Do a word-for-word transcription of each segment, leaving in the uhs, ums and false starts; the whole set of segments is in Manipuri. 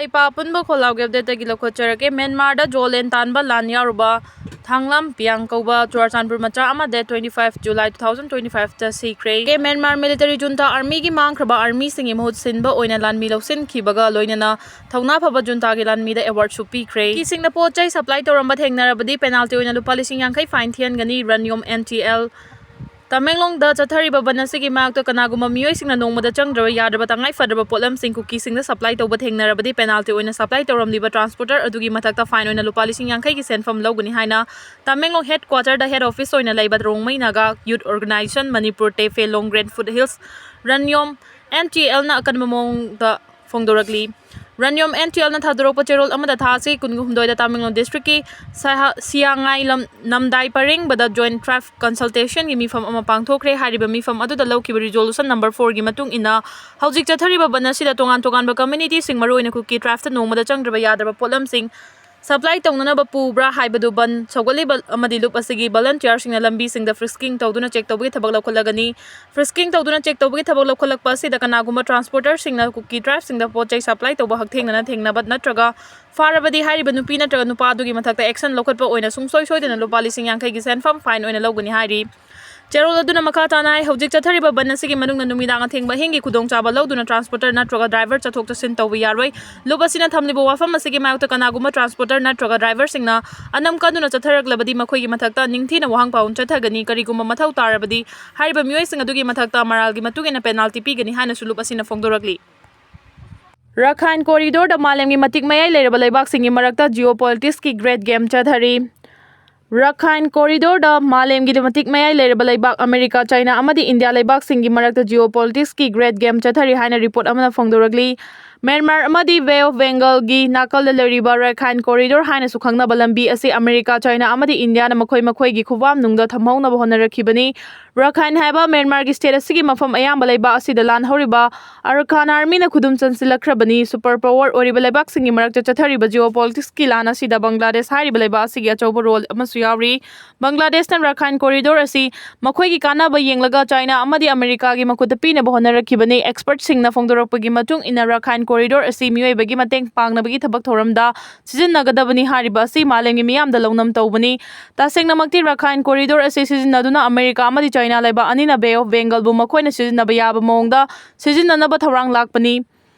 ꯂꯩꯄꯥꯛ ꯑꯄꯨꯟꯕ ꯈꯣꯜꯂꯥꯎꯒꯤ ꯑꯞꯗꯦꯠꯇꯒꯤ ꯂꯧꯈꯠꯆꯔꯛꯀꯦ꯫ ꯃ꯭ꯌꯥꯟꯃꯥꯔꯗ ꯖꯣꯂꯦꯟ ꯇꯥꯟꯕ ꯂꯥꯟ ꯌꯥꯎꯔꯨꯕ ꯊꯥꯡꯂꯝ ꯄꯤꯌꯥꯡ ꯀꯧꯕ ꯆꯨꯔꯥꯆꯥꯟꯄꯨꯔ ꯃꯆꯥ ꯑꯃ date twenty five July two thousand twenty five ꯇ ꯁꯤꯈ꯭ꯔꯦ꯫ ꯃ꯭ꯌꯥꯟꯃꯥꯔ ꯃꯤꯂꯤꯇꯔꯤ ꯖꯨꯟꯇꯥ ꯑꯥꯔꯃꯤꯒꯤ ꯃꯥꯡꯈ꯭ꯔꯕ ꯑꯥꯔꯃꯤꯁꯤꯡꯒꯤ ꯃꯍꯨꯠ ꯁꯤꯟꯕ ꯑꯣꯏꯅ ꯂꯥꯟꯃꯤ ꯂꯧꯁꯤꯟꯈꯤꯕꯒ ꯂꯣꯏꯅꯅ ꯊꯧꯅꯥ ꯐꯕ ꯖꯨꯟꯇꯥꯒꯤ ꯂꯥꯟꯃꯤꯗ ꯑꯦꯋꯥꯔꯗꯁꯨ ꯄꯤꯈ꯭ꯔꯦ꯫ ꯀꯨꯀꯤꯁꯤꯡꯅ ꯄꯣꯠ ꯆꯩ ꯁꯄ꯭ꯂꯥꯏ ꯇꯧꯔꯝꯕ ꯊꯦꯡꯅꯔꯕꯗꯤ ꯄꯦꯅꯥꯜꯇꯤ ꯑꯣꯏꯅ ꯂꯨꯄꯥ ꯂꯤꯁꯤꯡ ꯌꯥꯡꯈꯩ ꯐꯥꯏꯟ ꯊꯤꯍꯟꯒꯅꯤ꯫ ꯔꯟꯌꯣꯝ ꯑꯦꯟ ꯇꯤ ꯑꯦꯜ ꯇꯃꯦꯡꯂꯣꯡꯗ ꯆꯠꯊꯔꯤꯕ ꯕꯟ ꯑꯁꯤꯒꯤ ꯃꯥꯌꯣꯛꯇ ꯀꯅꯥꯒꯨꯝꯕ ꯃꯤꯑꯣꯏꯁꯤꯡꯅ ꯅꯣꯡꯃꯗ ꯆꯪꯗ꯭ꯔꯕ ꯌꯥꯗ꯭ꯔꯕ ꯇꯉꯥꯏ ꯐꯗ꯭ꯔꯕ ꯄꯣꯠꯂꯝꯁꯤꯡ ꯀꯨꯀꯤꯁꯤꯡꯗ ꯁꯄ꯭ꯂꯥꯏ ꯇꯧꯕ ꯊꯦꯡꯅꯔꯕꯗꯤ ꯄꯦꯅꯥꯜꯇꯤ ꯑꯣꯏꯅ ꯁꯄ꯭ꯂꯥꯏ ꯇꯧꯔꯝꯂꯤꯕ ꯇ꯭ꯔꯥꯟꯁꯄꯣꯔꯇꯔ ꯑꯗꯨꯒꯤ ꯃꯊꯛꯇ ꯐꯥꯏꯟ ꯑꯣꯏꯅ ꯂꯨꯄꯥ ꯂꯤꯁꯤꯡ ꯌꯥꯡꯈꯩꯒꯤ ꯁꯦꯟꯐꯝ ꯂꯧꯒꯅꯤ ꯍꯥꯏꯅ ꯇꯃꯦꯡꯂꯣꯡ ꯍꯦꯗ ꯀ꯭ꯋꯥꯇꯔꯗ ꯍꯦꯗ ꯑꯣꯐꯤꯁ ꯑꯣꯏꯅ ꯂꯩꯕ ꯔꯣꯡꯃꯩ ꯅꯥꯒꯥ ꯌꯨꯠ ꯑꯣꯔꯒꯅꯥꯏꯖꯦꯁꯟ ꯃꯅꯤꯄꯨꯔ ꯇꯦꯐꯦꯂꯣꯡ ꯒ꯭ꯔꯦꯟ ꯐꯨꯠ ꯍꯤꯜꯁ ꯔꯟꯌꯣꯝ ꯑꯦꯟ ꯇꯤ ꯑꯦꯜꯅ ꯑꯀꯟꯕ ꯃꯑꯣꯡꯗ ꯐꯣꯡꯗꯣꯔꯛꯂꯤ꯫ ꯔꯟꯌꯣꯝ ꯑꯦꯟ ꯇꯤ ꯑꯦꯜꯅ ꯊꯥꯗꯣꯔꯛꯄ ꯆꯦꯔꯣꯜ ꯑꯃꯗ ꯊꯥ ꯑꯁꯤ ꯀꯨꯟꯍꯨꯝꯗꯣꯏꯗ ꯇꯃꯦꯡꯂꯣꯡ ꯗꯤꯁꯇ꯭ꯔꯤꯛꯀꯤ ꯁꯍꯥ-, ꯁꯤꯌꯥꯉꯥꯏ ꯂꯝ-, ꯅꯝꯗꯥꯏ ꯄꯔꯦꯡꯕꯗ ꯖꯣꯏꯟ ꯇ꯭ꯔꯥꯏꯕ ꯀꯟꯁꯜꯇꯦꯁꯟꯒꯤ ꯃꯤꯐꯝ ꯑꯃ ꯄꯥꯡꯊꯣꯛꯈ꯭ꯔꯦ꯫ ꯍꯥꯏꯔꯤꯕ ꯃꯤꯐꯝ ꯑꯗꯨꯗ ꯂꯧꯈꯤꯕ ꯔꯤꯖꯣꯂꯨꯁꯟ ꯅꯝꯕꯔ ꯐꯣꯔꯒꯤ ꯃꯇꯨꯡ ꯏꯟꯅ ꯍꯧꯖꯤꯛ ꯆꯠꯊꯔꯤꯕ ꯕꯟ ꯑꯁꯤꯗ ꯇꯣꯉꯥꯟ ꯇꯣꯉꯥꯟꯕ ꯀꯝꯃ꯭ꯌꯨꯅꯤꯇꯤꯁꯤꯡ, ꯃꯔꯨꯑꯣꯏꯅ ꯀꯨꯀꯤ ꯇ꯭ꯔꯥꯏꯕꯁꯇ ꯅꯣꯡꯃꯗ ꯆꯪꯗ꯭ꯔꯕ ꯌꯥꯗ꯭ꯔꯕ ꯄꯣꯠꯂꯝꯁꯤꯡ ꯁꯄ꯭ꯂꯥꯏ ꯇꯧꯅꯅꯕ ꯄꯨꯕ꯭ꯔꯥ ꯍꯥꯏꯕꯗꯨ ꯕꯟ ꯁꯧꯒꯠꯂꯤꯕ ꯑꯃꯗꯤ ꯂꯨꯞ ꯑꯁꯤꯒꯤ ꯚꯣꯂꯟꯇꯤꯌꯔꯁꯤꯡꯅ ꯂꯝꯕꯤꯁꯤꯡꯗ ꯐ꯭ꯔꯤꯁꯀꯤꯡ ꯇꯧꯗꯨꯅ ꯆꯦꯛ ꯇꯧꯕꯒꯤ ꯊꯕꯛ ꯂꯧꯈꯠꯂꯒꯅꯤ꯫ ꯐ꯭ꯔꯤꯁꯀꯤꯡ ꯇꯧꯗꯨꯅ ꯆꯦꯛ ꯇꯧꯕꯒꯤ ꯊꯕꯛ ꯂꯧꯈꯠꯂꯛꯄ ꯑꯁꯤꯗ ꯀꯅꯥꯒꯨꯝꯕ ꯇ꯭ꯔꯥꯟꯁꯄꯣꯔꯇꯔꯁꯤꯡꯅ ꯀꯨꯀꯤ ꯇ꯭ꯔꯥꯏꯕꯁꯤꯡꯗ ꯄꯣꯠ ꯆꯩ ꯁꯄ꯭ꯂꯥꯏ ꯇꯧꯕ ꯍꯛꯊꯦꯡꯅꯅ ꯊꯦꯡꯅꯕ ꯅꯠꯇ꯭ꯔꯒ ꯐꯥꯔꯕꯗꯤ ꯍꯥꯏꯔꯤꯕ ꯅꯨꯄꯤ ꯅꯠꯇ꯭ꯔꯒ ꯅꯨꯄꯥ ꯑꯗꯨꯒꯤ ꯃꯊꯛꯇ ꯑꯦꯛꯁꯟ ꯂꯧꯈꯠꯄ ꯑꯣꯏꯅ ꯁꯨꯡꯁꯣꯏ ꯁꯣꯏꯗꯅ ꯂꯨꯄꯥ ꯂꯤꯁꯤꯡ ꯌꯥꯡꯈꯩꯒꯤ ꯁꯦꯟꯐꯝ ꯐꯥꯏꯟ ꯑꯣꯏꯅ ꯂꯧꯒꯅꯤ ꯍꯥꯏꯔꯤ꯫ ꯆꯦꯔꯣꯜ ꯑꯗꯨꯅ ꯃꯈꯥ ꯇꯥꯅ ꯍꯥꯏ, ꯍꯧꯖꯤꯛ ꯆꯠꯊꯔꯤꯕ ꯕꯟ ꯑꯁꯤꯒꯤ ꯃꯅꯨꯡꯗ ꯅꯨꯃꯤꯗꯥꯡ ꯑꯊꯦꯡꯕ ꯑꯍꯤꯡꯒꯤ ꯈꯨꯗꯣꯡꯆꯥꯕ ꯂꯧꯗꯨꯅ ꯇ꯭ꯔꯥꯟꯁꯄꯣꯔꯇꯔ ꯅꯠꯇ꯭ꯔꯒ ꯗ꯭ꯔꯥꯏꯚꯔ ꯆꯠꯊꯣꯛ ꯆꯠꯁꯤꯟ ꯇꯧꯕ ꯌꯥꯔꯣꯏ꯫ ꯂꯨꯞ ꯑꯁꯤꯅ ꯊꯝꯂꯤꯕ ꯋꯥꯐꯝ ꯑꯁꯤꯒꯤ ꯃꯥꯌꯣꯛꯇ ꯀꯅꯥꯒꯨꯝꯕ ꯇ꯭ꯔꯥꯟꯁꯄꯣꯔꯇꯔ ꯅꯠꯇ꯭ꯔꯒ ꯗ꯭ꯔꯥꯏꯚꯔꯁꯤꯡꯅ ꯑꯅꯝ ꯀꯟꯗꯨꯅ ꯆꯠꯊꯔꯛꯂꯕꯗꯤ ꯃꯈꯣꯏꯒꯤ ꯃꯊꯛꯇ ꯅꯤꯡꯊꯤꯅ ꯋꯥꯍꯪ ꯄꯥꯎꯈꯨꯝ ꯆꯠꯊꯒꯅꯤ꯫ ꯀꯔꯤꯒꯨꯝꯕ ꯃꯊꯧ ꯇꯥꯔꯕꯗꯤ ꯍꯥꯏꯔꯤꯕ ꯃꯤꯑꯣꯏꯁꯤꯡ ꯑꯗꯨꯒꯤ ꯃꯊꯛꯇ ꯃꯔꯥꯜꯒꯤ ꯃꯇꯨꯡ ꯏꯟꯅ ꯄꯦꯅꯥꯜꯇꯤ ꯄꯤꯒꯅꯤ ꯍꯥꯏꯅꯁꯨ ꯂꯨꯞ ꯑꯁꯤꯅ ꯐꯣꯡꯗꯣꯔꯛꯂꯤ꯫ ꯔꯈꯥꯏꯟ ꯀꯣꯔꯤꯗꯣꯔꯗ ꯃꯥꯂꯦꯝꯒꯤ ꯃꯇꯤꯛ ꯃꯌꯥꯏ ꯂꯩꯔꯕ ꯂꯩꯕꯥꯛꯁꯤꯡꯒꯤ ꯃꯔꯛꯇ ꯖꯤꯑꯣꯄꯣꯂꯤꯇꯤꯛꯁꯀꯤ ꯒ꯭ꯔꯦꯠ ꯒꯦꯝ ꯆꯠꯊꯔꯤ꯫ ꯔꯈꯥꯏꯟ ꯀꯣꯔꯤꯗꯣꯔꯗ ꯃꯥꯂꯦꯝꯒꯤ ꯃꯇꯤꯛ ꯃꯌꯥꯏ ꯂꯩꯔꯕ ꯂꯩꯕꯥꯛ ꯑꯃꯦꯔꯤꯀꯥ, ꯆꯥꯏꯅꯥ ꯑꯃꯗꯤ ꯏꯟꯗꯤꯌꯥ ꯂꯩꯕꯥꯛꯁꯤꯡꯒꯤ ꯃꯔꯛꯇ ꯖꯤꯑꯣꯄꯣꯂꯤꯇꯤꯛꯁꯀꯤ ꯒ꯭ꯔꯦꯠ ꯒꯦꯝ ꯆꯠꯊꯔꯤ ꯍꯥꯏꯅ ꯔꯤꯄꯣꯔꯠ ꯑꯃꯅ ꯐꯣꯡꯗꯣꯔꯛꯂꯤ꯫ ꯃ꯭ꯌꯥꯟꯃꯥꯔ ꯑꯃꯗꯤ ꯕꯦ ꯑꯣꯐ ꯕꯦꯡꯒꯜꯒꯤ ꯅꯥꯀꯜꯗ ꯂꯩꯔꯤꯕ ꯔꯈꯥꯏꯟ ꯀꯣꯔꯤꯗꯣꯔ ꯍꯥꯏꯅꯁꯨ ꯈꯪꯅꯕ ꯂꯝꯕꯤ ꯑꯁꯤ ꯑꯃꯦꯔꯤꯀꯥ, ꯆꯥꯏꯅꯥ ꯑꯃꯗꯤ ꯏꯟꯗꯤꯌꯥꯅ ꯃꯈꯣꯏ ꯃꯈꯣꯏꯒꯤ ꯈꯨꯕꯥꯝꯅꯨꯡꯗ ꯊꯝꯍꯧꯅꯕ ꯍꯣꯠꯅꯔꯛꯈꯤꯕꯅꯤ꯫ ꯔꯈꯥꯏꯟ ꯍꯥꯏꯕ ꯃ꯭ꯌꯥꯟꯃꯥꯔꯒꯤ ꯁ꯭ꯇꯦꯠ ꯑꯁꯤꯒꯤ ꯃꯐꯝ ꯑꯌꯥꯝꯕ ꯂꯩꯕꯥꯛ ꯑꯁꯤꯗ ꯂꯥꯟ ꯍꯧꯔꯤꯕ ꯑꯔꯀꯥꯟ ꯑꯥꯔꯃꯤꯅ ꯈꯨꯗꯨꯝ ꯆꯟꯁꯤꯜꯂꯛꯈ꯭ꯔꯕꯅꯤ꯫ ꯁꯨꯄꯔ ꯄꯥꯋꯔ ꯑꯣꯏꯔꯤꯕ ꯂꯩꯕꯥꯛꯁꯤꯡꯒꯤ ꯃꯔꯛꯇ ꯆꯠꯊꯔꯤꯕ ꯖꯤꯑꯣꯄꯣꯂꯤꯇꯤꯛꯁꯀꯤ ꯂꯥꯟ ꯑꯁꯤꯗ ꯕꯪꯒ꯭ꯂꯥꯗꯦꯁ ꯍꯥꯏꯔꯤꯕ ꯂꯩꯕꯥꯛ ꯑꯁꯤꯒꯤ ꯑꯆꯧꯕ ꯔꯣꯜ ꯑꯃꯁꯨ ꯌꯥꯎꯔꯤ꯫ ꯕꯪꯒ꯭ꯂꯥꯗꯦꯁꯅ ꯔꯈꯥꯏꯟ ꯀꯣꯔꯤꯗꯣꯔ ꯑꯁꯤ ꯃꯈꯣꯏꯒꯤ ꯀꯥꯟꯅꯕ ꯌꯦꯡꯂꯒ ꯆꯥꯏꯅꯥ ꯑꯃꯗꯤ ꯑꯃꯦꯔꯤꯀꯥꯒꯤ ꯃꯈꯨꯠꯇ ꯄꯤꯅꯕ ꯍꯣꯠꯅꯔꯛꯈꯤꯕꯅꯤ꯫ ꯑꯦꯛꯁꯄꯔꯠꯁꯤꯡꯅ ꯐꯣꯡꯗꯣꯔꯛꯄꯒꯤ ꯃꯇꯨꯡ ꯏꯟꯅ ꯔꯈꯥꯏꯟ ꯀꯣꯔꯤꯗꯣꯔ ꯑꯁꯤ ꯃꯤꯑꯣꯏꯕꯒꯤ ꯃꯇꯦꯡ ꯄꯥꯡꯅꯕꯒꯤ ꯊꯕꯛ ꯊꯧꯔꯝꯗ ꯁꯤꯖꯤꯟꯅꯒꯗꯕꯅꯤ ꯍꯥꯏꯔꯤꯕ ꯑꯁꯤ ꯃꯥꯂꯦꯝꯒꯤ ꯃꯤꯌꯥꯝꯗ ꯂꯧꯅꯝ ꯇꯧꯕꯅꯤ꯫ ꯇꯁꯦꯡꯅꯃꯛꯇꯤ ꯔꯥꯈꯥꯏꯟ ꯀꯣꯔꯤꯗꯣꯔ ꯑꯁꯤ ꯁꯤꯖꯤꯟꯅꯗꯨꯅ ꯑꯃꯦꯔꯤꯀꯥ ꯑꯃꯗꯤ ꯆꯥꯏꯅꯥ ꯂꯩꯕꯥꯛ ꯑꯅꯤꯅ ꯕꯦ ꯑꯣꯐ ꯕꯦꯡꯒꯜꯕꯨ ꯃꯈꯣꯏꯅ ꯁꯤꯖꯤꯟꯅꯕ ꯌꯥꯕ ꯃꯑꯣꯡꯗ ꯁꯤꯖꯤꯟꯅꯅꯕ ꯊꯧꯔꯥꯡ ꯂꯥꯛꯄꯅꯤ꯫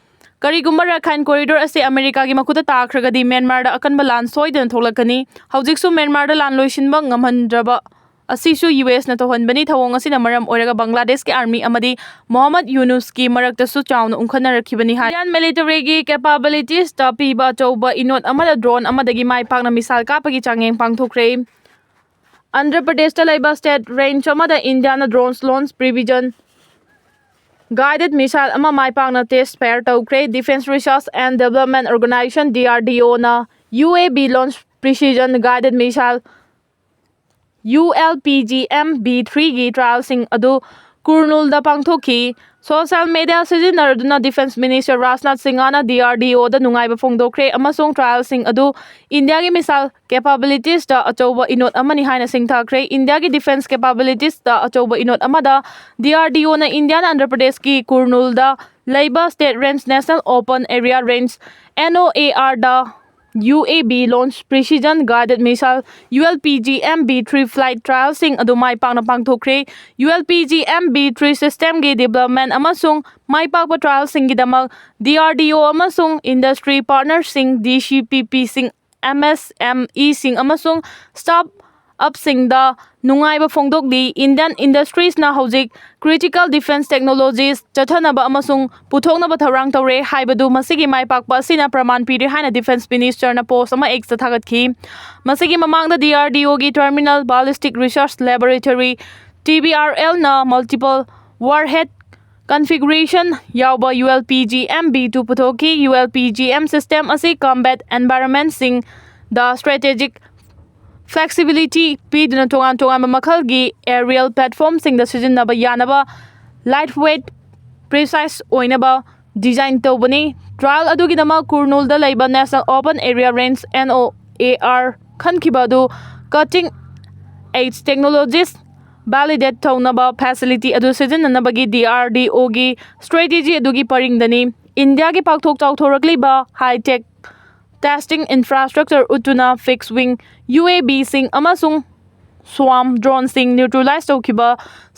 ꯀꯔꯤꯒꯨꯝꯕ ꯔꯥꯈꯥꯏꯟ ꯀꯣꯔꯤꯗꯣꯔ ꯑꯁꯤ ꯑꯃꯦꯔꯤꯀꯥꯒꯤ ꯃꯈꯨꯠꯇ ꯇꯥꯈ꯭ꯔꯒꯗꯤ ꯃ꯭ꯌꯥꯟꯃꯥꯔꯗ ꯑꯀꯟꯕ ꯂꯥꯟ ꯁꯣꯏꯗꯅ ꯊꯣꯛꯂꯛꯀꯅꯤ꯫ ꯍꯧꯖꯤꯛꯁꯨ ꯃ꯭ꯌꯥꯟꯃꯥꯔꯗ ꯂꯥꯟ ꯂꯣꯏꯁꯤꯟꯕ ꯉꯝꯍꯟꯗ꯭ꯔꯕ ꯑꯁꯤꯁꯨ ꯌꯨ ꯑꯦꯁꯅ ꯇꯧꯍꯟꯕꯅꯤ꯫ ꯊꯧꯑꯣꯡ ꯑꯁꯤꯅ ꯃꯔꯝ ꯑꯣꯏꯔꯒ ꯕꯪꯒ꯭ꯂꯥꯗꯦꯁꯀꯤ ꯑꯥꯔꯃꯤ ꯑꯃꯗꯤ ꯃꯣꯍꯝꯃꯗ ꯌꯨꯅꯨꯁꯀꯤ ꯃꯔꯛꯇꯁꯨ ꯆꯥꯎꯅ ꯎꯪꯈꯠꯅꯔꯛꯈꯤꯕꯅꯤ ꯍꯥꯏ꯫ ꯏꯟꯗꯤꯌꯥꯟ ꯃꯤꯂꯤꯇꯔꯤꯒꯤ ꯀꯦꯄꯥꯕꯤꯂꯤꯇꯤꯁꯇ ꯄꯤꯕ ꯑꯆꯧꯕ ꯏꯅꯣꯠ ꯑꯃꯗ ꯗ꯭ꯔꯣꯟ ꯑꯃꯗꯒꯤ ꯃꯥꯏ ꯄꯥꯛꯅ ꯃꯤꯁꯥꯏꯜ ꯀꯥꯞꯄꯒꯤ ꯆꯥꯡꯌꯦꯡ ꯄꯥꯡꯊꯣꯛꯈ꯭ꯔꯦ꯫ ꯑꯟꯙ꯭ꯔ ꯄ꯭ꯔꯗꯦꯁꯇ ꯂꯩꯕ ꯁ꯭ꯇꯦꯠ ꯔꯦꯟꯖ ꯑꯃꯗ ꯏꯟꯗꯤꯌꯥꯅ drones launch precision guided missile ꯑꯃ ꯃꯥꯏ ꯄꯥꯛꯅ ꯇꯦꯁ ꯐꯥꯌꯔ ꯇꯧꯈ꯭ꯔꯦ꯫ Defence research and development organization, D R D ꯑꯣꯅ U A V launch precision guided missile, U L P G M V ꯊ꯭ꯔꯤꯒꯤ ꯇ꯭ꯔꯥꯏꯜꯁꯤꯡ ꯑꯗꯨ ꯀꯨꯔꯅꯨꯜꯗ ꯄꯥꯡꯊꯣꯛꯈꯤ꯫ ꯁꯣꯁꯤꯌꯦꯜ ꯃꯤꯗꯤꯌꯥ ꯁꯤꯖꯤꯟꯅꯗꯨꯅ ꯗꯤꯐꯦꯟꯁ ꯃꯤꯅꯤꯁꯇꯔ ꯔꯥꯖꯅꯥꯊ ꯁꯤꯡꯍꯅ ꯗꯤ ꯑꯥꯔ ꯗꯤ ꯑꯣꯗ ꯅꯨꯡꯉꯥꯏꯕ ꯐꯣꯡꯗꯣꯛꯈ꯭ꯔꯦ ꯑꯃꯁꯨꯡ ꯇ꯭ꯔꯥꯏꯜꯁꯤꯡ ꯑꯗꯨ ꯏꯟꯗꯤꯌꯥꯒꯤ ꯃꯤꯁꯥꯏꯜ ꯀꯦꯄꯥꯕꯤꯂꯤꯇꯤꯁꯇ ꯑꯆꯧꯕ ꯏꯅꯣꯠ ꯑꯃꯅꯤ ꯍꯥꯏꯅ ꯁꯤꯡꯊꯈ꯭ꯔꯦ꯫ ꯏꯟꯗꯤꯌꯥꯒꯤ ꯗꯤꯐꯦꯟꯁ ꯀꯦꯄꯥꯕꯤꯂꯤꯇꯤꯁꯇ ꯑꯆꯧꯕ ꯏꯅꯣꯠ ꯑꯃꯗ ꯗꯤ ꯑꯥꯔ ꯗꯤ ꯑꯣꯅ ꯏꯟꯗꯤꯌꯥꯟ ꯑꯟꯙ꯭ꯔ ꯄ꯭ꯔꯗꯦꯁꯀꯤ ꯀꯨꯔꯅꯨꯜꯗ ꯂꯩꯕ state range national open area range, N O A ꯑꯥꯔꯗ U A V launch precision guided missile, U L P G M V three flight ꯇ꯭ꯔꯥꯏꯜꯁꯤꯡ ꯑꯗꯨ ꯃꯥꯏ ꯄꯥꯛꯅ ꯄꯥꯡꯊꯣꯛꯈ꯭ꯔꯦ꯫ U L P G M V three ꯁꯤꯁꯇꯦꯝꯒꯤ ꯗꯤꯕ꯭ꯂꯞꯃꯦꯟ ꯑꯃꯁꯨꯡ ꯃꯥꯏ ꯄꯥꯛꯄ ꯇ꯭ꯔꯥꯏꯜꯁꯤꯡꯒꯤꯗꯃꯛ ꯗꯤ ꯑꯥꯔ ꯗꯤ ꯑꯣ ꯑꯃꯁꯨꯡ ꯏꯟꯗꯁꯇ꯭ꯔꯤ ꯄꯥꯔꯠꯅꯔꯁꯤꯡ, ꯗꯤ ꯁꯤ ꯄꯤ ꯄꯤꯁꯤꯡ, ꯑꯦꯝ ꯑꯦꯁ ꯑꯦꯝ ꯏꯁꯤꯡ ꯑꯃꯁꯨꯡ ꯁ꯭ꯇꯥꯔꯠ ꯑꯞꯁꯤꯡꯗ ꯅꯨꯡꯉꯥꯏꯕ ꯐꯣꯡꯗꯣꯛꯂꯤ꯫ ꯏꯟꯗꯤꯌꯟ ꯏꯟꯗꯁꯇ꯭ꯔꯤꯁꯅ ꯍꯧꯖꯤꯛ ꯀ꯭ꯔꯤꯇꯤꯀꯦꯜ ꯗꯤꯐꯦꯟꯁ ꯇꯦꯛꯅꯣꯂꯣꯖꯤꯁ ꯆꯠꯊꯅꯕ ꯑꯃꯁꯨꯡ ꯄꯨꯊꯣꯛꯅꯕ ꯊꯧꯔꯥꯡ ꯇꯧꯔꯦ ꯍꯥꯏꯕꯗꯨ ꯃꯁꯤꯒꯤ ꯃꯥꯏ ꯄꯥꯛꯄ ꯑꯁꯤꯅ ꯄ꯭ꯔꯃꯥꯟ ꯄꯤꯔꯦ ꯍꯥꯏꯅ ꯗꯤꯐꯦꯟꯁ ꯃꯤꯅꯤꯁꯇꯔꯅ ꯄꯣꯁ ꯑꯃ ꯑꯦꯛꯁꯇ ꯊꯥꯒꯠꯈꯤ꯫ ꯃꯁꯤꯒꯤ ꯃꯃꯥꯡꯗ ꯗꯤ ꯑꯥꯔ ꯗꯤ ꯑꯣꯒꯤ terminal ballistic research laboratory, T B R ꯑꯦꯜꯅ ꯃꯜꯇꯤꯄꯜ ꯋꯥꯔꯍꯦꯗ ꯀꯟꯐꯤꯒꯔꯦꯁꯟ ꯌꯥꯎꯕ U L P G M V two ꯄꯨꯊꯣꯛꯈꯤ꯫ U L P G M system ꯑꯁꯤ ꯀꯝꯕꯦꯠ ꯑꯦꯟꯚꯥꯏꯔꯟꯃꯦꯟꯁꯤꯡꯗ ꯁ꯭ꯇ꯭ꯔꯦꯇꯦꯖꯤꯛ ꯐ꯭ꯂꯦꯛꯁꯤꯕꯤꯂꯤꯇꯤ ꯄꯤꯗꯨꯅ ꯇꯣꯉꯥꯟ ꯇꯣꯉꯥꯟꯕ ꯃꯈꯜꯒꯤ ꯑꯦꯔꯤꯌꯦꯜ ꯄ꯭ꯂꯦꯠꯐꯣꯝꯁꯤꯡꯗ ꯁꯤꯖꯤꯟꯅꯕ ꯌꯥꯅꯕ ꯂꯥꯏꯠ ꯋꯦꯠ, ꯄ꯭ꯔꯤꯁꯥꯏꯖ ꯑꯣꯏꯅꯕ ꯗꯤꯖꯥꯏꯟ ꯇꯧꯕꯅꯤ꯫ ꯇ꯭ꯔꯥꯏꯜ ꯑꯗꯨꯒꯤꯗꯃꯛ ꯀꯨꯔꯅꯨꯜꯗ ꯂꯩꯕ national open area range, N O A R, ꯈꯟꯈꯤꯕ ꯑꯗꯨ ꯀꯠꯇꯤꯡ ꯑꯦꯖ ꯇꯦꯛꯅꯣꯂꯣꯖꯤꯁ ꯚꯦꯂꯤꯗꯦꯠ ꯇꯧꯅꯕ ꯐꯦꯁꯤꯂꯤꯇꯤ ꯑꯗꯨ ꯁꯤꯖꯤꯟꯅꯅꯕꯒꯤ ꯗꯤ ꯑꯥꯔ ꯗꯤ ꯑꯣꯒꯤ ꯁ꯭ꯇ꯭ꯔꯦꯇꯦꯖꯤ ꯑꯗꯨꯒꯤ ꯄꯔꯤꯡꯗꯅꯤ꯫ ꯏꯟꯗꯤꯌꯥꯒꯤ ꯄꯥꯛꯊꯣꯛ ꯆꯥꯎꯊꯣꯔꯛꯂꯤꯕ high-tech testing infrastructure ꯎꯠꯇꯨꯅ fixed-wing UAVꯁꯤꯡ ꯑꯃꯁꯨꯡ swarm droneꯁꯤꯡ neutralize ꯇꯧꯈꯤꯕ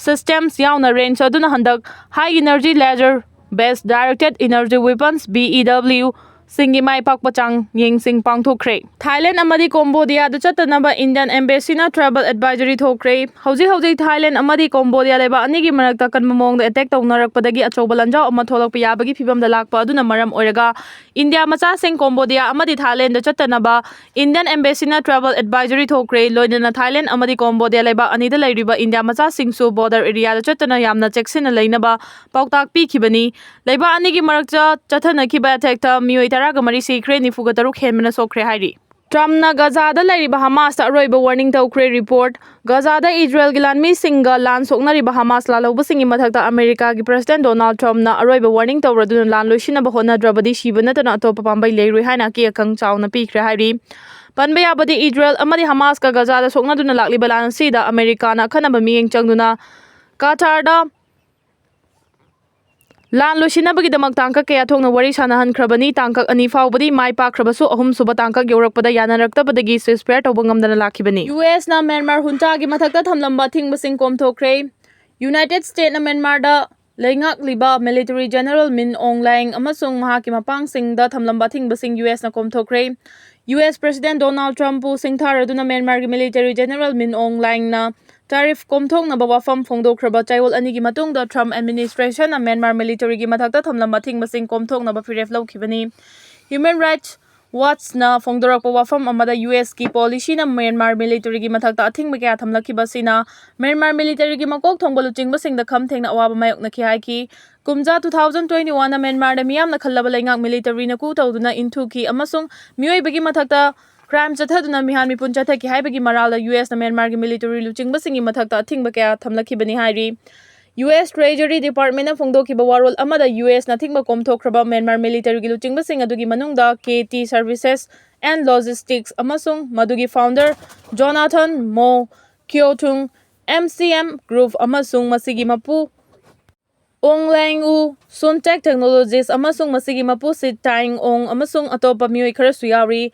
systems ꯌꯥꯎꯅ range ꯑꯗꯨꯅ ꯍꯟꯗꯛ high-energy laser-based directed energy weapons, BEW, ꯁꯤꯡꯒꯤ ꯃꯥꯏ ꯄꯥꯛꯄ ꯆꯥꯡꯌꯦꯡꯁꯤꯡ ꯄꯥꯡꯊꯣꯛꯈ꯭ꯔꯦ꯫ ꯊꯥꯏꯂꯦꯟ ꯑꯃꯗꯤ ꯀꯣꯝꯕꯣꯗꯤꯌꯥꯗ ꯆꯠꯇꯅꯕ Indian Embassy-ꯅ travel advisory ꯊꯣꯛꯈ꯭ꯔꯦ꯫ ꯍꯧꯖꯤꯛ ꯍꯧꯖꯤꯛ ꯊꯥꯏꯂꯦꯟ ꯑꯃꯗꯤ ꯀꯣꯝꯕꯣꯗꯤꯌꯥ ꯂꯩꯕꯥꯛ ꯑꯅꯤꯒꯤ ꯃꯔꯛꯇ ꯑꯀꯟꯕ ꯃꯑꯣꯡꯗ attack ꯇꯧꯅꯔꯛꯄꯗꯒꯤ ꯑꯆꯧꯕ ꯂꯥꯟꯖꯥꯎ ꯑꯃ ꯊꯣꯛꯂꯛꯄ ꯌꯥꯕꯒꯤ ꯐꯤꯕꯝꯗ ꯂꯥꯛꯄ ꯑꯗꯨꯅ ꯃꯔꯝ ꯑꯣꯏꯔꯒ ꯏꯟꯗꯤꯌꯥ ꯃꯆꯥꯁꯤꯡ ꯀꯣꯝꯕꯣꯗꯤꯌꯥ ꯑꯃꯗꯤ ꯊꯥꯏꯂꯦꯟꯗ ꯆꯠꯇꯅꯕ Indian Embassy-ꯅ travel advisory ꯊꯣꯛꯈ꯭ꯔꯦ꯫ ꯂꯣꯏꯅꯅ ꯊꯥꯏꯂꯦꯟ ꯑꯃꯗꯤ ꯀꯣꯝꯕꯣꯗꯤꯌꯥ ꯂꯩꯕꯥꯛ ꯑꯅꯤꯗ ꯂꯩꯔꯤꯕ ꯏꯟꯗꯤꯌꯥ ꯃꯆꯥꯁꯤꯡꯁꯨ border area-ꯗ ꯆꯠꯇꯅ ꯌꯥꯝꯅ ꯆꯦꯛꯁꯤꯟꯅ ꯂꯩꯅꯕ ꯄꯥꯎꯇꯥꯛ ꯄꯤꯈꯤꯕꯅꯤ꯫ ꯂꯩꯕꯥꯛ ꯑꯅꯤꯒꯤ ꯃꯔꯛꯇ ꯆꯠꯊꯅꯈꯤꯕ attack-ꯇ ꯃꯤꯑꯣꯏ ꯇꯔꯥꯒ ꯃꯔꯤ ꯁꯤꯈ꯭ꯔꯦ, ꯅꯤꯐꯨꯒ ꯇꯔꯨꯛ ꯍꯦꯟꯕꯅ ꯁꯣꯛꯈ꯭ꯔꯦ ꯍꯥꯏꯔꯤ꯫ ꯇ꯭ꯔꯝꯞꯅ ꯒꯖꯥꯗ ꯂꯩꯔꯤꯕ ꯍꯃꯥꯁꯇ ꯑꯔꯣꯏꯕ warning ꯇꯧꯈ꯭ꯔꯦ꯫ Report: ꯒꯖꯥꯗ ꯏꯖꯔꯦꯜꯒꯤ ꯂꯥꯟꯃꯤꯁꯤꯡꯒ ꯂꯥꯟ ꯁꯣꯛꯅꯔꯤꯕ ꯍꯃꯥꯁ ꯂꯥꯜꯍꯧꯕꯁꯤꯡꯒꯤ ꯃꯊꯛꯇ ꯑꯃꯦꯔꯤꯀꯥꯒꯤ President Donald Trump-ꯅ ꯑꯔꯣꯏꯕ warning ꯇꯧꯔꯗꯨꯅ ꯂꯥꯟ ꯂꯣꯏꯁꯤꯟꯅꯕ ꯍꯣꯠꯅꯗ꯭ꯔꯕꯗꯤ ꯁꯤꯕ ꯅꯠꯇꯅ ꯑꯇꯣꯞꯄ ꯄꯥꯝꯕꯩ ꯂꯩꯔꯣꯏ ꯍꯥꯏꯅ ꯑꯀꯤ ꯑꯈꯪ ꯆꯥꯎꯅ ꯄꯤꯈ꯭ꯔꯦ ꯍꯥꯏꯔꯤ꯫ ꯄꯟꯕ ꯌꯥꯕꯗꯤ, ꯏꯖꯔꯦꯜ ꯑꯃꯗꯤ ꯍꯃꯥꯁꯀ ꯒꯖꯥꯗ ꯁꯣꯛꯅꯗꯨꯅ ꯂꯥꯛꯂꯤꯕ ꯂꯥꯟ ꯑꯁꯤꯗ ꯑꯃꯦꯔꯤꯀꯥꯅ ꯑꯈꯟꯅꯕ ꯃꯤꯠꯌꯦꯡ ꯆꯪꯗꯨꯅ ꯀꯇꯥꯔꯗ ꯂꯥꯟ ꯂꯣꯏꯁꯤꯟꯅꯕꯒꯤꯗꯃꯛ ꯇꯥꯡꯀꯛ ꯀꯌꯥ ꯊꯣꯛꯅ ꯋꯥꯔꯤ ꯁꯥꯟꯅꯍꯟꯈ꯭ꯔꯕꯅꯤ꯫ ꯇꯥꯡꯀꯛ ꯑꯅꯤ ꯐꯥꯎꯕꯗꯤ ꯃꯥꯏ ꯄꯥꯛꯈ꯭ꯔꯕꯁꯨ, ꯑꯍꯨꯝꯁꯨꯕ ꯇꯥꯡꯀꯛ ꯌꯧꯔꯛꯄꯗ ꯌꯥꯅꯔꯛꯇꯕꯗꯒꯤ ceasefire ꯇꯧꯕ ꯉꯝꯗꯅ ꯂꯥꯛꯈꯤꯕꯅꯤ꯫ ꯌꯨ ꯑꯦꯁꯅ ꯃ꯭ꯌꯥꯟꯃꯥꯔ ꯍꯨꯟꯇꯥꯒꯤ ꯃꯊꯛꯇ ꯊꯝꯂꯝꯕ ꯑꯊꯤꯡꯕꯁꯤꯡ ꯀꯣꯝꯊꯣꯛꯈ꯭ꯔꯦ꯫ ꯌꯨꯅꯥꯏꯇꯦꯗ ꯁ꯭ꯇꯦꯠꯅ ꯃ꯭ꯌꯥꯟꯃꯥꯔꯗ ꯂꯩꯉꯥꯛꯂꯤꯕ military general Min Aung Hlaing ꯑꯃꯁꯨꯡ ꯃꯍꯥꯛꯀꯤ ꯃꯄꯥꯡꯁꯤꯡꯗ ꯊꯝꯂꯝꯕ ꯑꯊꯤꯡꯕꯁꯤꯡ ꯌꯨ ꯑꯦꯁꯅ ꯀꯣꯝꯊꯣꯛꯈ꯭ꯔꯦ꯫ ꯌꯨ ꯑꯦꯁ President Donald Trumpꯄꯨ ꯁꯤꯡꯊꯥꯔꯗꯨꯅ ꯃ꯭ꯌꯥꯟꯃꯥꯔꯒꯤ military general Min Aung Hlaingꯅ tariff ꯀꯣꯝꯊꯣꯛꯅꯕ ꯋꯥꯐꯝ ꯐꯣꯡꯗꯣꯛꯈ꯭ꯔꯕ ꯆꯌꯣꯜ ꯑꯅꯤꯒꯤ ꯃꯇꯨꯡꯗ, Trump administrationꯅ ꯃ꯭ꯌꯥꯟꯃꯥꯔ militaryꯒꯤ ꯃꯊꯛꯇ ꯊꯝꯂꯝꯕ ꯑꯊꯤꯡꯕꯁꯤꯡ ꯀꯣꯝꯊꯣꯛꯅꯕ ꯐꯤꯔꯦꯞ ꯂꯧꯈꯤꯕꯅꯤ꯫ Human Rights Watchꯅ ꯐꯣꯡꯗꯣꯔꯛꯄ ꯋꯥꯐꯝ ꯑꯃꯗ, ꯌꯨ ꯑꯦꯁꯀꯤ policyꯅ ꯃ꯭ꯌꯥꯟꯃꯥꯔ militaryꯒꯤ ꯃꯊꯛꯇ ꯑꯊꯤꯡꯕ ꯀꯌꯥ ꯊꯝꯂꯛꯈꯤꯕ ꯑꯁꯤꯅ ꯃ꯭ꯌꯥꯟꯃꯥꯔ militaryꯒꯤ ꯃꯀꯣꯛ ꯊꯣꯡꯕ ꯂꯨꯆꯤꯡꯕꯁꯤꯡꯗ ꯈꯝ ꯊꯦꯡꯅ ꯑꯋꯥꯕ ꯃꯥꯌꯣꯛꯅꯈꯤ ꯍꯥꯏꯈꯤ꯫ ꯀꯨꯝꯖꯥ two thousand twenty oneꯗ ꯃ꯭ꯌꯥꯟꯃꯥꯔꯗ ꯃꯤꯌꯥꯝꯅ ꯈꯜꯂꯕ ꯂꯩꯉꯥꯛ militaryꯅ coup ꯇꯧꯗꯨꯅ ꯏꯟꯊꯨꯈꯤ ꯑꯃꯁꯨꯡ ꯃꯤꯑꯣꯏꯕꯒꯤ ꯃꯊꯛꯇ crime ꯆꯠꯊꯗꯨꯅ ꯃꯤꯍꯥꯠ ꯃꯤꯄꯨꯟ ꯆꯠꯊꯈꯤ ꯍꯥꯏꯕꯒꯤ ꯃꯔꯥꯜꯗ ꯌꯨ ꯑꯦꯁꯅ ꯃ꯭ꯌꯥꯟꯃꯥꯔꯒꯤ military ꯂꯨꯆꯤꯡꯕꯁꯤꯡꯒꯤ ꯃꯊꯛꯇ ꯑꯊꯤꯡꯕ ꯀꯌꯥ ꯊꯝꯂꯛꯈꯤꯕꯅꯤ ꯍꯥꯏꯔꯤ꯫ ꯌꯨ ꯑꯦꯁ Treasury Departmentꯅ ꯐꯣꯡꯗꯣꯛꯈꯤꯕ ꯋꯥꯔꯣꯜ ꯑꯃꯗ, ꯌꯨ ꯑꯦꯁꯅ ꯑꯊꯤꯡꯕ ꯀꯣꯝꯊꯣꯛꯈ꯭ꯔꯕ ꯃ꯭ꯌꯥꯟꯃꯥꯔ militaryꯒꯤ ꯂꯨꯆꯤꯡꯕꯁꯤꯡ ꯑꯗꯨꯒꯤ ꯃꯅꯨꯡꯗ K T Services and Logistics ꯑꯃꯁꯨꯡ ꯃꯗꯨꯒꯤ founder Jonathan Mo Kyothung, M C M Group ꯑꯃꯁꯨꯡ ꯃꯁꯤꯒꯤ ꯃꯄꯨ ꯑꯣꯡ ꯂꯥꯏꯡ ꯎ, ꯁꯨꯟꯇꯦꯛ ꯇꯦꯛꯅꯣꯂꯣꯖꯤꯁ ꯑꯃꯁꯨꯡ ꯃꯁꯤꯒꯤ ꯃꯄꯨ ꯁꯤ ꯇꯥꯏꯡ ꯑꯣꯡ ꯑꯃꯁꯨꯡ ꯑꯇꯣꯞꯄ ꯃꯤꯑꯣꯏ ꯈꯔꯁꯨ ꯌꯥꯎꯔꯤ꯫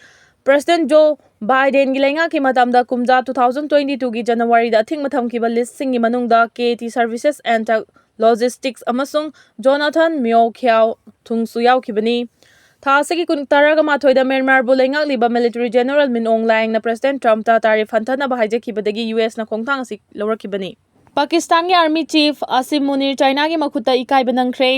ꯄ꯭ꯔꯦꯁꯤꯗꯦꯟꯠ ꯖꯣ ꯕꯥꯏꯗꯦꯟꯒꯤ ꯂꯩꯉꯥꯛꯀꯤ ꯃꯇꯝꯗ ꯀꯨꯝꯖꯥ two thousand twenty twoꯒꯤ ꯖꯅꯋꯥꯔꯤꯗ ꯑꯊꯤꯡꯕ ꯊꯝꯈꯤꯕ ꯂꯤꯁꯁꯤꯡꯒꯤ ꯃꯅꯨꯡꯗ K T Services and Tech Logistics ꯑꯃꯁꯨꯡ ꯖꯣꯅꯥꯊꯟ ꯃꯤꯑꯣ ꯈ꯭ꯌꯥꯎ ꯊꯨꯡꯁꯨ ꯌꯥꯎꯈꯤꯕꯅꯤ꯫ ꯊꯥ ꯑꯁꯤꯒꯤ ꯀꯨꯟ, ꯇꯔꯥꯃꯥꯊꯣꯏꯗ ꯃ꯭ꯌꯥꯟꯃꯥꯔꯕꯨ ꯂꯩꯉꯥꯛꯂꯤꯕ ꯃꯤꯂꯤꯇꯔꯤ ꯖꯦꯅꯔꯦꯜ ꯃꯤꯟ ꯑꯣꯡ ꯂꯥꯏꯡꯅ ꯄ꯭ꯔꯦꯁꯤꯗꯦꯟꯠ ꯇ꯭ꯔꯝꯞꯇ ꯇꯥꯔꯤꯐ ꯍꯟꯊꯅꯕ ꯍꯥꯏꯖꯈꯤꯕꯗꯒꯤ ꯌꯨ ꯑꯦꯁꯅ ꯈꯣꯡꯊꯥꯡ ꯑꯁꯤ ꯂꯧꯔꯛꯈꯤꯕꯅꯤ꯫ ꯄꯥꯀꯤꯁꯇꯥꯟꯒꯤ ꯑꯥꯔꯃꯤ ꯆꯤꯐ ꯑꯁꯤꯝ ꯃꯨꯅꯤꯔ ꯆꯥꯏꯅꯥꯒꯤ ꯃꯈꯨꯠꯇ ꯏꯀꯥꯏꯕ ꯅꯪꯈ꯭ꯔꯦ꯫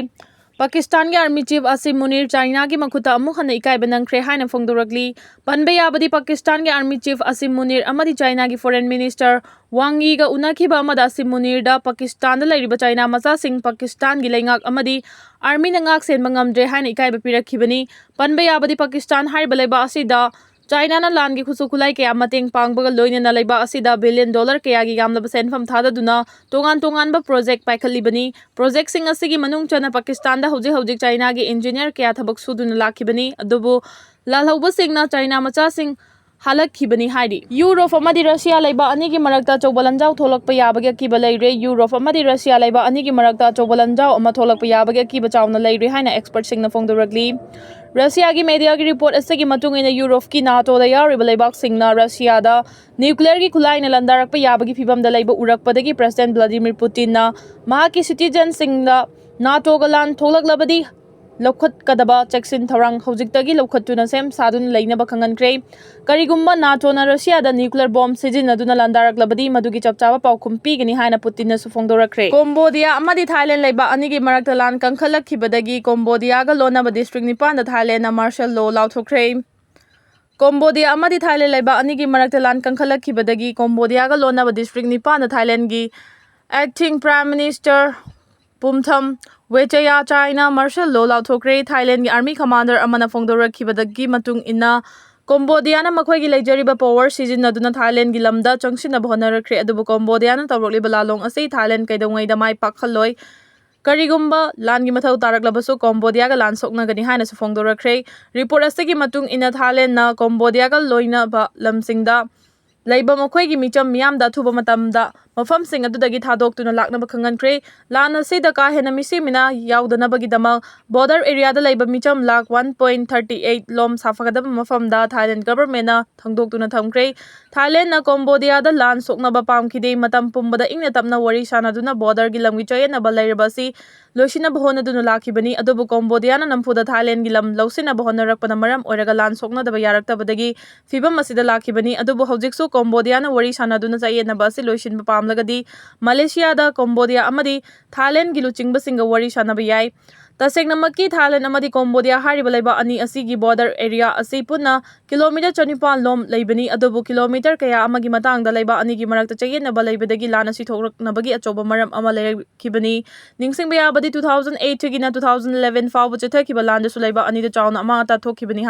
ꯄꯥꯀꯤꯁꯇꯥꯟꯒꯤ ꯑꯥꯔꯃꯤ ꯆꯤꯐ ꯑꯁꯤꯝ ꯃꯨꯅꯤꯔ ꯆꯥꯏꯅꯥꯒꯤ ꯃꯈꯨꯠꯇ ꯑꯃꯨꯛ ꯍꯟꯅ ꯏꯀꯥꯏꯕ ꯅꯪꯈ꯭ꯔꯦ ꯍꯥꯏꯅ ꯐꯣꯡꯗꯣꯔꯛꯂꯤ꯫ ꯄꯟꯕ ꯌꯥꯕꯗꯤ, ꯄꯥꯀꯤꯁꯇꯥꯟꯒꯤ ꯑꯥꯔꯃꯤ ꯆꯤꯐ ꯑꯁꯤꯝ ꯃꯨꯅꯤꯔ ꯑꯃꯗꯤ ꯆꯥꯏꯅꯥꯒꯤ ꯐꯣꯔꯦꯟ ꯃꯤꯅꯤꯁꯇꯔ ꯋꯥꯡ ꯌꯤꯒ ꯎꯅꯈꯤꯕ ꯑꯃꯗ ꯑꯁꯤꯝ ꯃꯨꯅꯤꯔꯗ ꯄꯥꯀꯤꯁꯇꯥꯟꯗ ꯂꯩꯔꯤꯕ ꯆꯥꯏꯅꯥ ꯃꯆꯥꯁꯤꯡ ꯄꯥꯀꯤꯁꯇꯥꯟꯒꯤ ꯂꯩꯉꯥꯛ ꯑꯃꯗꯤ ꯑꯥꯔꯃꯤꯅ ꯉꯥꯛ ꯁꯦꯟꯕ ꯉꯝꯗ꯭ꯔꯦ ꯍꯥꯏꯅ ꯏꯀꯥꯏꯕ ꯄꯤꯔꯛꯈꯤꯕꯅꯤ꯫ ꯄꯟꯕ ꯌꯥꯕꯗꯤ, ꯄꯥꯀꯤꯁꯇꯥꯟ ꯍꯥꯏꯔꯤꯕ ꯂꯩꯕꯥꯛ ꯑꯁꯤꯗ ꯆꯥꯏꯅꯥꯅ ꯂꯥꯟꯒꯤ ꯈꯨꯠꯁꯨ ꯈꯨꯠꯂꯥꯏ ꯀꯌꯥ ꯃꯇꯦꯡ ꯄꯥꯡꯕꯒ ꯂꯣꯏꯅꯅ ꯂꯩꯕꯥꯛ ꯑꯁꯤꯗ ꯕꯤꯂꯤꯌꯟ ꯗꯣꯂꯔ ꯀꯌꯥꯒꯤ ꯌꯥꯝꯂꯕ ꯁꯦꯟꯐꯝ ꯊꯥꯗꯗꯨꯅ ꯇꯣꯉꯥꯟ ꯇꯣꯉꯥꯟꯕ ꯄ꯭ꯔꯣꯖꯦꯛ ꯄꯥꯏꯈꯠꯂꯤꯕꯅꯤ꯫ ꯄ꯭ꯔꯣꯖꯦꯛꯁꯤꯡ ꯑꯁꯤꯒꯤ ꯃꯅꯨꯡ ꯆꯟꯅ ꯄꯥꯀꯤꯁꯇꯥꯟꯗ ꯍꯧꯖꯤꯛ ꯍꯧꯖꯤꯛ ꯆꯥꯏꯅꯥꯒꯤ ꯏꯟꯖꯤꯅꯤꯌꯔ ꯀꯌꯥ ꯊꯕꯛ ꯁꯨꯗꯨꯅ ꯂꯥꯛꯈꯤꯕꯅꯤ, ꯑꯗꯨꯕꯨ ꯂꯥꯜꯍꯧꯕꯁꯤꯡꯅ ꯆꯥꯏꯅꯥ ꯃꯆꯥꯁꯤꯡ ꯍꯜꯂꯛꯈꯤꯕꯅꯤ ꯍꯥꯏꯔꯤ꯫ ꯌꯨꯔꯣꯞ ꯑꯃꯗꯤ ꯔꯁꯤꯌꯥ ꯂꯩꯕꯥꯛ ꯑꯅꯤꯒꯤ ꯃꯔꯛꯇ ꯑꯆꯧꯕ ꯂꯥꯟꯖꯥꯎ ꯊꯣꯛꯂꯛꯄ ꯌꯥꯕꯒꯤ ꯑꯀꯤꯕ ꯂꯩꯔꯦ꯫ ꯌꯨꯔꯣꯞ ꯑꯃꯗꯤ ꯔꯁꯤꯌꯥ ꯂꯩꯕꯥꯛ ꯑꯅꯤꯒꯤ ꯃꯔꯛꯇ ꯑꯆꯧꯕ ꯂꯥꯟꯖꯥꯎ ꯑꯃ ꯊꯣꯛꯂꯛꯄ ꯌꯥꯕꯒꯤ ꯑꯀꯤꯕ ꯆꯥꯎꯅ ꯂꯩꯔꯦ ꯍꯥꯏꯅ ꯑꯦꯛꯁꯄꯔꯠꯁꯤꯡꯅ ꯐꯣꯡꯗꯣꯔꯛꯂꯤ꯫ ꯔꯁꯤꯌꯥꯒꯤ ꯃꯦꯗꯤꯌꯥꯒꯤ ꯔꯤꯄꯣꯔꯠ ꯑꯁꯤꯒꯤ ꯃꯇꯨꯡ ꯏꯟꯅ, ꯌꯨꯔꯣꯞꯀꯤ ꯅꯥꯇꯣꯗ ꯌꯥꯎꯔꯤꯕ ꯂꯩꯕꯥꯛꯁꯤꯡꯅ ꯔꯁꯤꯌꯥꯗ ꯅ꯭ꯌꯨꯀ꯭ꯂꯤꯌꯔꯒꯤ ꯈꯨꯠꯂꯥꯏꯅ ꯂꯥꯟꯗꯥꯔꯛꯄ ꯌꯥꯕꯒꯤ ꯐꯤꯕꯝꯗ ꯂꯩꯕ ꯎꯔꯛꯄꯗꯒꯤ ꯄ꯭ꯔꯦꯁꯤꯗꯦꯟꯠ ꯚ꯭ꯂꯥꯗꯤꯃꯤꯔ ꯄꯨꯇꯤꯟꯅ ꯃꯍꯥꯛꯀꯤ ꯁꯤꯇꯤꯖꯦꯟꯁꯤꯡꯗ ꯅꯥꯇꯣꯒ ꯂꯥꯟ ꯊꯣꯛꯂꯛꯂꯕꯗꯤ ꯂꯧꯈꯠꯀꯗꯕ ꯆꯦꯛꯁꯤꯟ ꯊꯧꯔꯥꯡ ꯍꯧꯖꯤꯛꯇꯒꯤ ꯂꯧꯈꯠꯇꯨꯅ ꯁꯦꯝ ꯁꯥꯗꯨꯅ ꯂꯩꯅꯕ ꯈꯪꯍꯟꯈ꯭ꯔꯦ꯫ ꯀꯔꯤꯒꯨꯝꯕ ꯅꯥꯇꯣꯅ ꯔꯁꯤꯌꯥꯗ ꯅ꯭ꯌꯨꯀ꯭ꯂꯤꯌꯔ ꯕꯣꯝ ꯁꯤꯖꯤꯟꯅꯗꯨꯅ ꯂꯥꯟꯗꯥꯔꯛꯂꯕꯗꯤ, ꯃꯗꯨꯒꯤ ꯆꯞ ꯆꯥꯕ ꯄꯥꯎꯈꯨꯝ ꯄꯤꯒꯅꯤ ꯍꯥꯏꯅ ꯄꯨꯇꯤꯟꯅꯁꯨ ꯐꯣꯡꯗꯣꯔꯛꯈ꯭ꯔꯦ꯫ ꯀꯣꯝꯕꯣꯗꯤꯌꯥ ꯑꯃꯗꯤ ꯊꯥꯏꯂꯦꯟ ꯂꯩꯕꯥꯛ ꯑꯅꯤꯒꯤ ꯃꯔꯛꯇ ꯂꯥꯟ ꯀꯟꯈꯠꯂꯛꯈꯤꯕꯗꯒꯤ ꯀꯣꯝꯕꯣꯗꯤꯌꯥꯒ ꯂꯣꯟꯅꯕ ꯗꯤꯁꯇ꯭ꯔꯤꯛ ꯅꯤꯄꯥꯟꯗ ꯊꯥꯏꯂꯦꯟꯅ ꯃꯥꯔꯁꯦꯜ ꯂꯣ ꯂꯥꯎꯊꯣꯛꯈ꯭ꯔꯦ꯫ ꯀꯣꯝꯕꯣꯗꯤꯌꯥ ꯑꯃꯗꯤ ꯊꯥꯏꯂꯦꯟ ꯂꯩꯕꯥꯛ ꯑꯅꯤꯒꯤ ꯃꯔꯛꯇ ꯂꯥꯟ ꯀꯟꯈꯠꯂꯛꯈꯤꯕꯗꯒꯤ ꯀꯣꯝꯕꯣꯗꯤꯌꯥꯒ ꯂꯣꯟꯅꯕ ꯗꯤꯁꯇ꯭ꯔꯤꯛ ꯅꯤꯄꯥꯟꯗ ꯊꯥꯏꯂꯦꯟꯒꯤ ꯑꯦꯛꯇꯤꯡ ꯄ꯭ꯔꯥꯏꯝ ꯃꯤꯅꯤꯁꯇꯔ ꯄꯨꯝꯊꯝ ꯋꯦꯆꯌꯥꯆꯥꯏꯅ ꯃꯥꯔꯁꯦꯜ ꯂꯣ ꯂꯥꯎꯊꯣꯛꯈ꯭ꯔꯦ꯫ ꯊꯥꯏꯂꯦꯟꯒꯤ ꯑꯥꯔꯃꯤ ꯀꯃꯥꯟꯗꯔ ꯑꯃꯅ ꯐꯣꯡꯗꯣꯔꯛꯈꯤꯕꯗꯒꯤ ꯃꯇꯨꯡ ꯏꯟꯅ, ꯀꯣꯝꯕꯣꯗꯤꯌꯥꯅ ꯃꯈꯣꯏꯒꯤ ꯂꯩꯖꯔꯤꯕ ꯄꯥꯋꯔ ꯁꯤꯖꯤꯟꯅꯗꯨꯅ ꯊꯥꯏꯂꯦꯟꯒꯤ ꯂꯝꯗ ꯆꯪꯁꯤꯟꯅꯕ ꯍꯣꯠꯅꯔꯛꯈ꯭ꯔꯦ, ꯑꯗꯨꯕꯨ ꯀꯣꯝꯕꯣꯗꯤꯌꯥꯅ ꯇꯧꯔꯛꯂꯤꯕ ꯂꯥꯂꯣꯡ ꯑꯁꯤ ꯊꯥꯏꯂꯦꯟ ꯀꯩꯗꯧꯉꯩꯗ ꯃꯥꯏ ꯄꯥꯛꯍꯜꯂꯣꯏ꯫ ꯀꯔꯤꯒꯨꯝꯕ ꯂꯥꯟꯒꯤ ꯃꯊꯧ ꯇꯥꯔꯛꯂꯕꯁꯨ ꯀꯣꯝꯕꯣꯗꯤꯌꯥꯒ ꯂꯥꯟ ꯁꯣꯛꯅꯒꯅꯤ ꯍꯥꯏꯅꯁꯨ ꯐꯣꯡꯗꯣꯔꯛꯈ꯭ꯔꯦ꯫ ꯔꯤꯄꯣꯔꯠ ꯑꯁꯤꯒꯤ ꯃꯇꯨꯡ ꯏꯟꯅ, ꯊꯥꯏꯂꯦꯟꯅ ꯀꯣꯝꯕꯣꯗꯤꯌꯥꯒ ꯂꯣꯏꯅꯕ ꯂꯝꯁꯤꯡꯗ ꯂꯩꯕ ꯃꯈꯣꯏꯒꯤ ꯃꯤꯆꯝ ꯃꯤꯌꯥꯝꯗ ꯑꯊꯨꯕ ꯃꯇꯝꯗ ꯃꯐꯝꯁꯤꯡ ꯑꯗꯨꯗꯒꯤ ꯊꯥꯗꯣꯛꯇꯨꯅ ꯂꯥꯛꯅꯕ ꯈꯪꯍꯟꯈ꯭ꯔꯦ꯫ ꯂꯥꯟ ꯑꯁꯤꯗ ꯀꯥ ꯍꯦꯟꯅ ꯃꯤꯁꯤ ꯃꯤꯅꯥ ꯌꯥꯎꯗꯅꯕꯒꯤꯗꯃꯛ border area ꯗ ꯂꯩꯕ ꯃꯤꯆꯝ lakh one point thirty eight ꯂꯣꯝ ꯁꯥꯐꯒꯗꯕ ꯃꯐꯝꯗ Thailand government ꯅ ꯊꯥꯡꯗꯣꯛꯇꯨꯅ ꯊꯝꯈ꯭ꯔꯦ꯫ Thailand ꯅ Cambodia ꯗ ꯂꯥꯟ ꯁꯣꯛꯅꯕ ꯄꯥꯝꯈꯤꯗꯦ꯫ ꯃꯇꯝ ꯄꯨꯝꯕꯗ ꯏꯪꯅ ꯇꯞꯅ ꯋꯥꯔꯤ ꯁꯥꯅꯗꯨꯅ border ꯒꯤ ꯂꯝꯒꯤ ꯆꯌꯦꯠꯅꯕ ꯂꯩꯔꯕ ꯑꯁꯤ ꯂꯣꯏꯁꯤꯟꯅꯕ ꯍꯣꯠꯅꯗꯨꯅ ꯂꯥꯛꯈꯤꯕꯅꯤ꯫ ꯑꯗꯨꯕꯨ Cambodia ꯅ ꯅꯝꯐꯨꯗ Thailand ꯒꯤ ꯂꯝ ꯂꯧꯁꯤꯟꯅꯕ ꯍꯣꯠꯅꯔꯛꯄꯅ ꯃꯔꯝ ꯑꯣꯏꯔꯒ ꯂꯥꯟ ꯁꯣꯛꯅꯗꯕ ꯌꯥꯔꯛꯇꯕꯗꯒꯤ ꯐꯤꯚꯝ ꯑꯁꯤꯗ ꯂꯥꯛꯈꯤꯕꯅꯤ꯫ ꯑꯗꯨꯕꯨ ꯍꯧꯖꯤꯛꯁꯨ Cambodia ꯅ ꯋꯥꯔꯤ ꯁꯥꯅꯗꯨꯅ ꯆꯌꯦꯠꯅꯕ ꯑꯁꯤ ꯂꯣꯏꯁꯤꯟꯕ ꯄꯥꯝꯂꯒꯗꯤ Malaysia ꯗ Cambodia ꯑꯃꯗꯤ Thailand ꯒꯤ ꯂꯨꯆꯤꯡꯕꯁꯤꯡꯒ ꯋꯥꯔꯤ ꯁꯥꯅꯕ ꯌꯥꯏ꯫ ꯇꯁꯦꯡꯅꯃꯛꯀꯤ Thailand ꯑꯃꯗꯤ Cambodia ꯍꯥꯏꯔꯤꯕ ꯂꯩꯕꯥꯛ ꯑꯅꯤ ꯑꯁꯤꯒꯤ border area ꯑꯁꯤ ꯄꯨꯟꯅ kilometre ꯆꯅꯤꯄꯥꯟ ꯂꯣꯝ ꯂꯩꯕꯅꯤ꯫ ꯑꯗꯨꯕꯨ kilometre ꯀꯌꯥ ꯑꯃꯒꯤ ꯃꯇꯥꯡꯗ ꯂꯩꯕꯥꯛ ꯑꯅꯤꯒꯤ ꯃꯔꯛꯇ ꯆꯌꯦꯠꯅꯕ ꯂꯩꯕꯗꯒꯤ ꯂꯥꯟ ꯑꯁꯤ ꯊꯣꯛꯂꯛꯅꯕꯒꯤ ꯑꯆꯧꯕ ꯃꯔꯝ ꯑꯃ ꯂꯩꯔꯛꯈꯤꯕꯅꯤ꯫ ꯅꯤꯡꯁꯤꯡꯕ ꯌꯥꯕꯗꯤ, two thousand eight ꯗꯒꯤꯅ two thousand eleven ꯐꯥꯎꯕ ꯆꯠꯊꯈꯤꯕ ꯂꯥꯟꯗꯁꯨ ꯂꯩꯕꯥꯛ ꯑꯅꯤꯗ ꯆꯥꯎꯅ ꯑꯃꯥꯡ ꯑꯇꯥ ꯊꯣꯛꯈꯤꯕꯅꯤ꯫